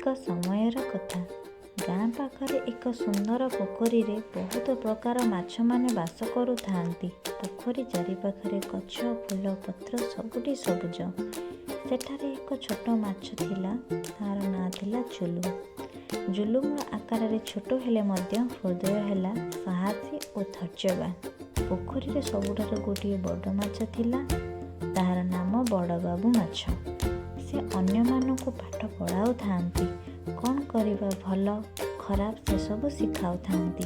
ଏକ ସମୟର କଥା। ଗାଁ ପାଖରେ ଏକ ସୁନ୍ଦର ପୋଖରୀରେ ବହୁତ ପ୍ରକାର ମାଛମାନେ ବାସ କରୁଥାନ୍ତି। ପୋଖରୀ ଚାରିପାଖରେ ଗଛ, ଫୁଲ, ପତ୍ର ସବୁଠି ସବୁଜ। ସେଠାରେ ଏକ ଛୋଟ ମାଛ ଥିଲା, ତାର ନାଁ ଥିଲା ଜୁଲୁମ। ଜୁଲୁମର ଆକାରରେ ଛୋଟ ହେଲେ ମଧ୍ୟ ହୃଦୟ ହେଲା ସାହସୀ ଓ ଧୈର୍ଯ୍ୟବାନ। ପୋଖରୀରେ ସବୁଠାରୁ ଗୋଟିଏ ବଡ଼ ମାଛ ଥିଲା, ତାହାର ନାମ ବଡ଼ବାବୁ ମାଛ। ସେ ଅନ୍ୟମାନଙ୍କୁ ପାଠ ପଢ଼ାଉଥାନ୍ତି। କ'ଣ କରିବା ଭଲ, ଖରାପ, ସେସବୁ ଶିଖାଉଥାନ୍ତି।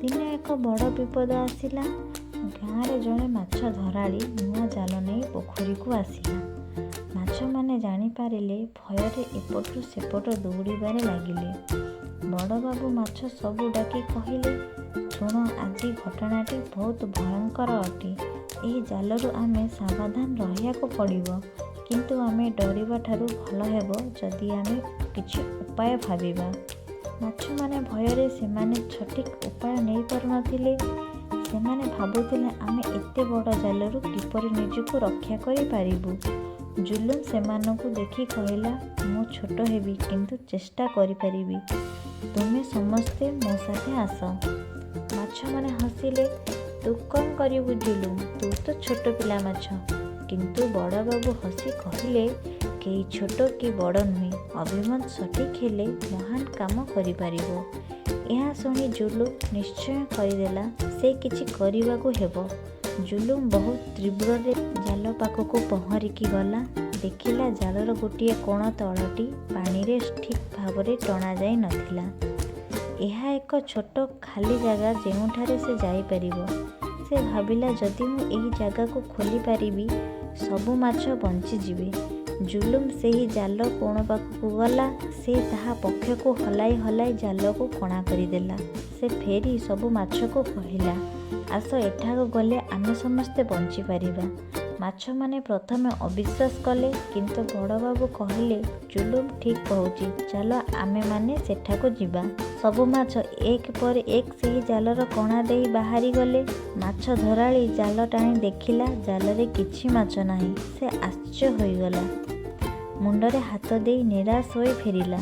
ଦିନେ ଏକ ବଡ଼ ବିପଦ ଆସିଲା। ଗାଁରେ ଜଣେ ମାଛ ଧରାଳି ନୂଆ ଜାଲ ନେଇ ପୋଖରୀକୁ ଆସିଲା। ମାଛମାନେ ଜାଣିପାରିଲେ, ଭୟରେ ଏପଟରୁ ସେପଟ ଦୌଡ଼ିବାରେ ଲାଗିଲେ। ବଡ଼ବାବୁ ମାଛ ସବୁ ଡାକି କହିଲେ, "ଶୁଣ, ଆଜି ଘଟଣାଟି ବହୁତ ଭୟଙ୍କର ଅଟେ। ଏହି ଜାଲରୁ ଆମେ ସାବଧାନ ରହିବାକୁ ପଡ଼ିବ। କିନ୍ତୁ ଆମେ ଡରିବା ଠାରୁ ଭଲ ହେବ ଯଦି ଆମେ କିଛି ଉପାୟ ଭାବିବା।" ମାଛମାନେ ଭୟରେ ସେମାନେ ସଠିକ୍ ଉପାୟ ନେଇପାରୁନଥିଲେ। ସେମାନେ ଭାବୁଥିଲେ, ଆମେ ଏତେ ବଡ଼ ଜାଲରୁ କିପରି ନିଜକୁ ରକ୍ଷା କରିପାରିବୁ? ଜୁଲୁମ ସେମାନଙ୍କୁ ଦେଖି କହିଲା, "ମୁଁ ଛୋଟ ହେବି, କିନ୍ତୁ ଚେଷ୍ଟା କରିପାରିବି। ତୁମେ ସମସ୍ତେ ମୋ ସାଥେ ଆସ।" ମାଛମାନେ ହସିଲେ, "ତୁ କ'ଣ କରିବୁ ଜୁଲୁମ? ତୁ ତ ଛୋଟ ପିଲା ମାଛ।" କିନ୍ତୁ ବଡ଼ବାବୁ ହସି କହିଲେ, "କେହି ଛୋଟ କି ବଡ଼ ନୁହେଁ। ଅଭିମତ ସଠିକ୍ ହେଲେ ମହାନ କାମ କରିପାରିବ।" ଏହା ଶୁଣି ଜୁଲୁମ ନିଶ୍ଚୟ କରିଦେଲା, ସେ କିଛି କରିବାକୁ ହେବ। ଜୁଲୁମ ବହୁତ ତୀବ୍ରରେ ଜାଲ ପାଖକୁ ପହଁରିକି ଗଲା। ଦେଖିଲା, ଜାଲର ଗୋଟିଏ କୋଣ ତଳଟି ପାଣିରେ ଠିକ୍ ଭାବରେ ଟଣାଯାଇ ନଥିଲା। ଏହା ଏକ ଛୋଟ ଖାଲି ଜାଗା, ଯେଉଁଠାରେ ସେ ଯାଇପାରିବ। ସେ ଭାବିଲା, ଯଦି ମୁଁ ଏହି ଜାଗାକୁ ଖୋଲିପାରିବି, ସବୁ ମାଛ ବଞ୍ଚିଯିବେ। ଜୁଲୁମ ସେହି ଜାଲ କୋଣ ପାଖକୁ ଗଲା। ସେ ତାହା ପକ୍ଷକୁ ହଲାଇ ହଲାଇ ଜାଲକୁ କଣା କରିଦେଲା। ସେ ଫେରି ସବୁ ମାଛକୁ କହିଲା, "ଆସ, ଏଠାକୁ ଗଲେ ଆମେ ସମସ୍ତେ ବଞ୍ଚିପାରିବା।" ମାଛମାନେ ପ୍ରଥମେ ଅବିଶ୍ୱାସ କଲେ, କିନ୍ତୁ ବଡ଼ବାବୁ କହିଲେ, "ଜୁଲୁମ ଠିକ୍ କହୁଛି। ଚାଲ, ଆମେମାନେ ସେଠାକୁ ଯିବା।" ସବୁ ମାଛ ଏକ ପରେ ଏକ ସେହି ଜାଲର କଣା ଦେଇ ବାହାରିଗଲେ। ମାଛ ଧରାଳି ଜାଲ ଟାଣି ଦେଖିଲା, ଜାଲରେ କିଛି ମାଛ ନାହିଁ। ସେ ଆଶ୍ଚର୍ଯ୍ୟ ହୋଇଗଲା। ମୁଣ୍ଡରେ ହାତ ଦେଇ ନିରାଶ ହୋଇ ଫେରିଲା।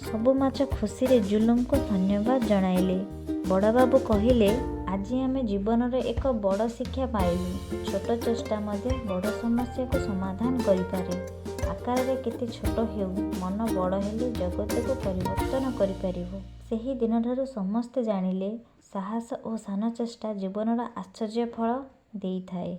ସବୁ ମାଛ ଖୁସିରେ ଜୁଲୁମକୁ ଧନ୍ୟବାଦ ଜଣାଇଲେ। ବଡ଼ବାବୁ କହିଲେ, "ଆଜି ଆମେ ଜୀବନର ଏକ ବଡ଼ ଶିକ୍ଷା ପାଇଲୁ। ଛୋଟ ଚେଷ୍ଟା ମଧ୍ୟ ବଡ଼ ସମସ୍ୟାକୁ ସମାଧାନ କରିପାରେ। ଆକାରରେ କେତେ ଛୋଟ ହେଉ, ମନ ବଡ଼ ହେଲେ ଜଗତକୁ ପରିବର୍ତ୍ତନ କରିପାରିବ।" ସେହି ଦିନଠାରୁ ସମସ୍ତେ ଜାଣିଲେ, ସାହସ ଓ ସାନ ଚେଷ୍ଟା ଜୀବନର ଆଶ୍ଚର୍ଯ୍ୟ ଫଳ ଦେଇଥାଏ।